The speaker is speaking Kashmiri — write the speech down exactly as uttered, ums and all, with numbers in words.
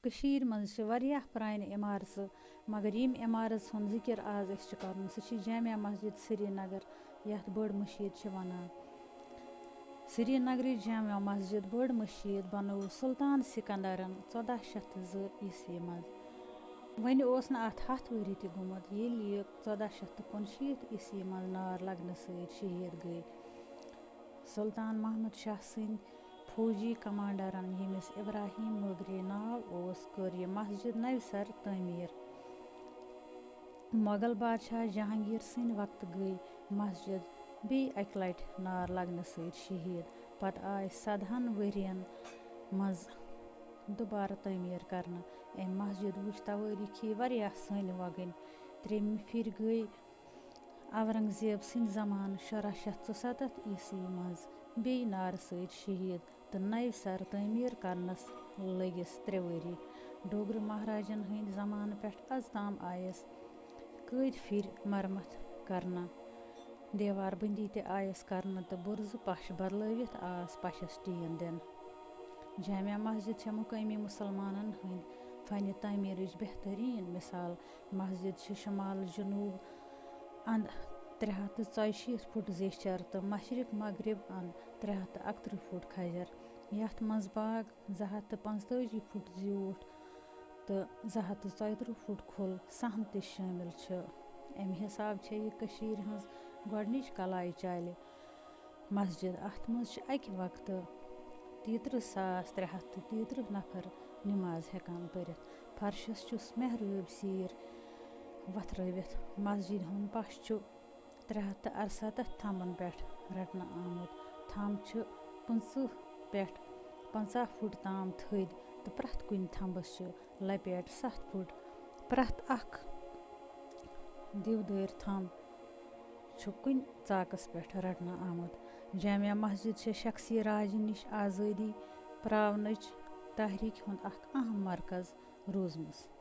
کٔشیٖرِ منٛز چھِ واریاہ پرٛانہِ عمارژٕ، مگر ییٚمہِ عمارژ ہُنٛد ذِکِر آز أسۍ چھِ کَرُن، سُہ چھِ جامع مسجد سرینگر، یَتھ بٔڑ مٔشیٖد چھِ وَنان۔ سرینگرٕچ جامع مسجد بٔڑ مٔشیٖد بنٲو سلطان سکندرن ژۄداہ شیٚتھ تہٕ زٕ عیسوی منٛز۔ وۄنۍ اوس نہٕ اَتھ ہَتھ ؤری تہِ گوٚمُت، ییٚلہِ یہِ ژۄداہ شیٚتھ تہٕ کُنشیٖتھ عیسوی منٛز نار لگنہٕ سۭتۍ شہیٖد گٔے۔ سلطان محمد شاہ سٕنٛدۍ فوجی کمانڈرن، ییٚمِس ابراہیم مغری ناو اوس، کٔر یہِ مسجد نوِ سرٕ تعمیٖر۔ مغل بادشاہ جہانگیر سٕنٛدِ وقتہٕ گٔے مسجد بیٚیہِ اَکہِ لٹہِ نار لگنہٕ سۭتۍ شہیٖد۔ پتہٕ آے سدہن ؤرین منٛز دُبارٕ تعمیٖر کرنہٕ۔ أمۍ مسجد وٕچھ توٲریٖخی واریاہ سٔنۍ وۄگٕنۍ۔ ترٛیٚیِمہِ پھِرِ گٔے اورنگزیب سٕنٛدِ زمانہٕ شُراہ شیٚتھ ژُسَتَتھ عیسوی منٛز بیٚیہِ نارٕ سۭتۍ شہیٖد تہٕ نَوِ سرٕ تعمیٖر کرنس لٔگِس ترٛےٚ ؤری۔ ڈوگرٕ مہاراجن ہٕنٛدِ زمانہٕ پٮ۪ٹھ از تام آیس کٔرۍ پھِرۍ مرمت کرنہٕ۔ دیوار بندی تہِ آیس کرنہٕ تہٕ بُرزٕ پش بدلٲوِتھ آس پشس ٹیٖن دِنہٕ۔ جامع مسجد چھےٚ مقٲمی مُسلمانن ہٕنٛدِ فن تعمیٖرٕچ بہتریٖن مثال۔ مسجد چھِ شمال جنوب اند ترٛےٚ ہَتھ تہٕ ژۄیہِ شیٖتھ فُٹ زیچھر تہٕ مشرق مغرب اند ترٛےٚ ہَتھ تہٕ اَکتٕرٛہ فُٹ کھجر، یتھ منٛز باغ زٕ ہَتھ تہٕ پانٛژتٲجی فُٹ زیوٗٹھ تہٕ زٕ ہَتھ تہٕ ژۄیہِ تٕرٛہ فُٹ کھُل صحن تہِ شٲمِل چھُ۔ امہِ حساب چھےٚ یہِ کٔشیٖرِ ہٕنٛز گۄڈٕنِچ کلایہِ چالہِ مسجد۔ اتھ منٛز چھِ اکہِ وقتہٕ تیٚیہِ تٕرٛہ ساس ترٛےٚ ہَتھ تہٕ تیٚیہِ تٕرٛہ نفر نماز ہٮ۪کان پٔرِتھ۔ فرشس چھُس محرٲبۍ سیٖر وتھرٲوِتھ۔ مسجدِ ہُنٛد پش چھُ ترٛےٚ ہَتھ تہٕ اَرسَتَتھ تھمبن پٮ۪ٹھ رٹنہٕ آمُت۔ تھمب چھِ پٕنٛژٕہ پٮ۪ٹھ پنٛژاہ فُٹ تام تھٔدۍ تہٕ پرٛٮ۪تھ کُنہِ تھمبس چھِ لپیٹ ستھ فُٹ۔ پرٛٮ۪تھ اکھ دیودٲرۍ تھمب چھُ کُنہِ ژاکس پٮ۪ٹھ رٹنہٕ آمُت۔ جامع مسجد چھےٚ شخصی راجہِ نِش آزٲدی پراونٕچ تحریٖک ہُنٛد اکھ اہم مرکز روٗزمٕژ۔